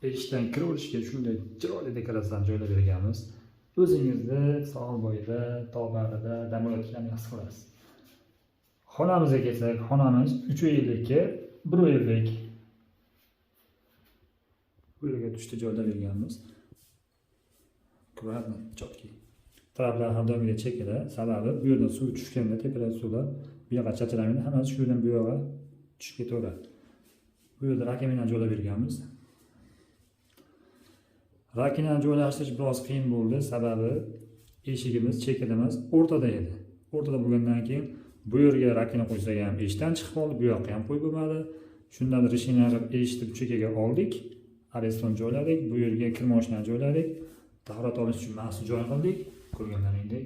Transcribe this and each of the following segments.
Eshikdan kiraverishga shunday chiroyli dekoratsiyani joylab berganmiz. O'zingizni sohil bo'yida, tog' bag'rida dam olayotgandek his qilasiz. Xonamizga kelsak, xonamiz 3.50 ga 1.50. Bu yerga tushda joylab berganmiz. Аккуратно, четкий. Traplar har doimgidek chekida, sababi bu yerdan suv tushganda tepadagi suvlar bu yoqqa chachramaydi, hammasi shu yerdan bu yoqqa tushib ketaveradi. Bu yerda rakovinani joylab berganmiz. Rakovinani joylashtirish biroz qiyin bo'ldi, sababi eshigimiz chekida emas, o'rtada edi. O'rtada bo'lgandan keyin bu yerga rakovina qo'ysak ham eshikdan chiqib qoldi, bu yoqqa ham qo'yib bo'lmadi. Shundan rishini qilib eshikni bu chekkaga oldik, areston joyladik, bu yerga kir mashinani joyladik. Tahorat olish uchun maxsus joy qildik. Ko'rganlaringdek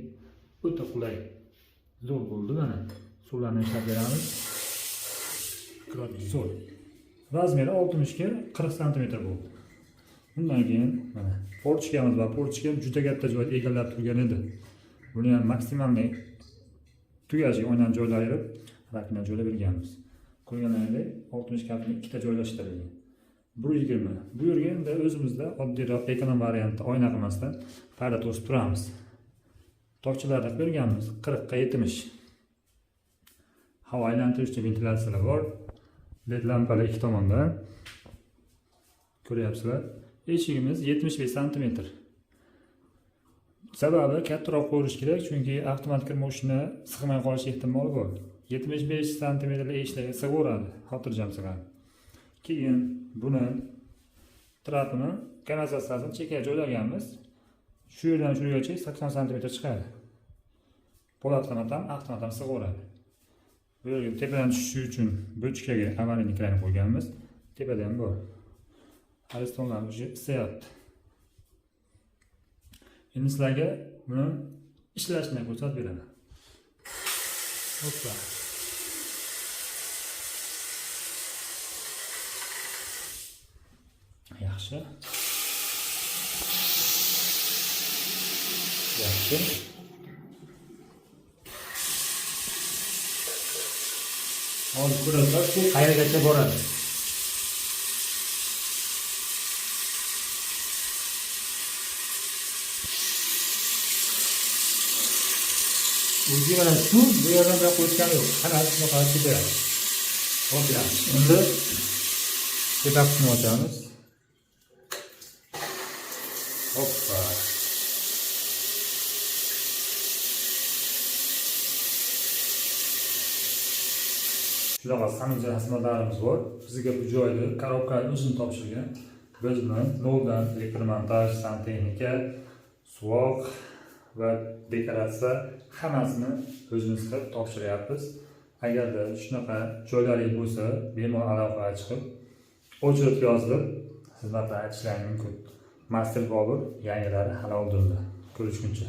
o'ta qulay, zo'r bo'ldi mana. Suvlarni ishlab beramiz. Zo'r. Razmeri 60 ga 40 santimetr bo'ldi. Bundan keyin mana porchkamiz va porchka juda katta joy egallab turgan edi. Buni ham maksimalniy tugashiga oynani joylab ayirib, rakovina joylab berganmiz. Ko'rganlaringdek 60 kafni ikkita joylashtirilgan. 1.20. Bu yerga endi o'zimizda oddiyroq ekonom variantda oyna qilmasdan parda to'sib turamiz. Tokchalarni qilib berganmiz 40 ga 70. Havo aylantiruvchi ventilyatsiyalar bor. LED lampalar ikki tomonda. Ko'ryapsizlar. Eshigimiz 75 santimetr. Sababi kattaroq qo'yish kerak, chunki avtomat kir mashina sig'may qolish ehtimoli bor. 75 santimetrli eshiklarga sig'averadi, xotirjam sig'adi. Keyin buni trapini kanalizatsiyasini chekkaga joylaganmiz. Shu yerdan shu yergacha 80 santimetr chiqadi. Pol avtomat ham, avtomat ham sig'averadi. Bu yerga tepadan tushishi uchun bochkaga avariyniy kran qo'yganmiz. Tepada ham bor. Arestonlar уже islayapti. Endi sizlarga buni ishlashini ko'rsatib beraman. Hoppa. Yaxshi. Yaxshi. Hozir ko'rasizlar, suv qayergacha boradi. O'zi mana suv bu yerdan bu yoqqa o'tgani yo'q. Hammasi shunaqa ketadi. Hop, yaxshi. Endi tepa qismini ochamiz. Hoppa. Shunaqa sanuzel xizmatlarimiz bor. Bizga bu joyni korobkani o'zini topshirgan. Biz buni noldan elektromontaj, santexnika, suvoq va dekoratsiya hammasini o'zimiz qilib topshiryapmiz. Agarda shunaqa joylaringiz bo'lsa, bemalol aloqaga chiqib, очередga yozilib, xizmatlarni aytishlaring mumkin. Master Bobur yangilari hali oldinda. Ko'rishguncha.